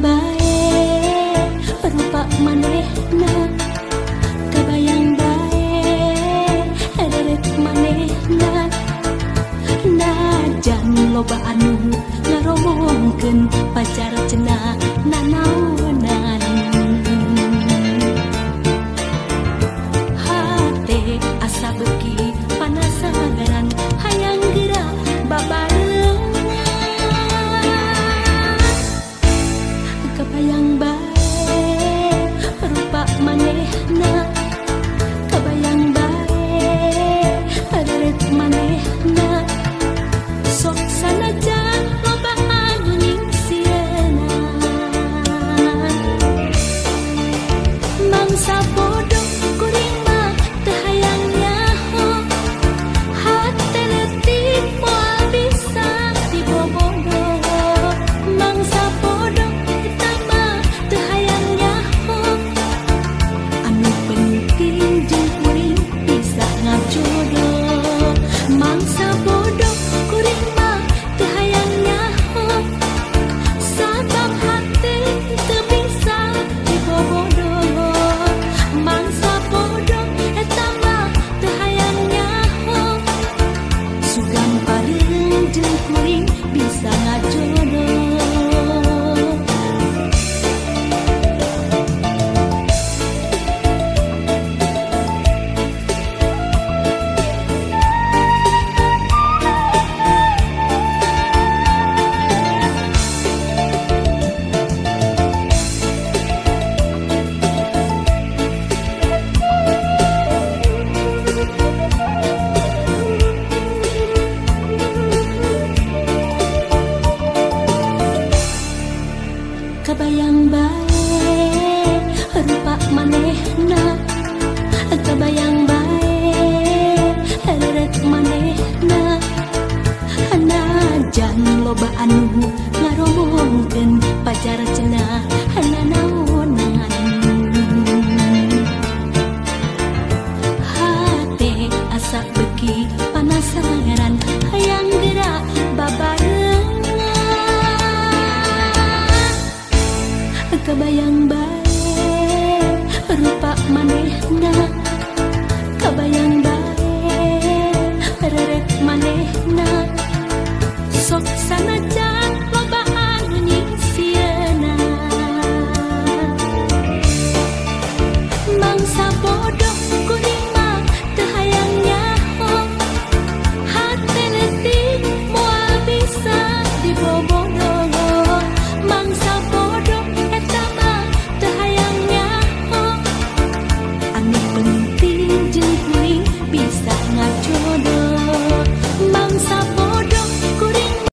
bae rupa manehna, kabayang bae reret manehna. Najan loba anu ngaromongkeun pacar cenah nanaonan. Hate asa beuki panasaran hayang geura babarengan. Kabayang bae rupa manehna, kabayang bae reret manehna. Sok sanajan loba anu nyingsieunan, mangsa bodoh kuring mah teu hayang nyaho. Hate leutik moal bisa dibobodo, mangsa bodoh eta mah teu hayang nyaho. Anu penting jeung kuring bisa ngajodoh, mangsa bodoh kuring mah teu hayang nyaho. Sabab hate teu bisa dibobodo, mangsa bodoh eta mah teu hayang nyaho. Sugan pareung jeung kuring bisa ngajodoh. Kabayang bae rupa manehna, kabayang bae reret manehna. Najan loba anu ngaromongkeun pacar cenah nanaonan. Hate asa beuki panasaran hayang geura babarengan. Kabayang bae.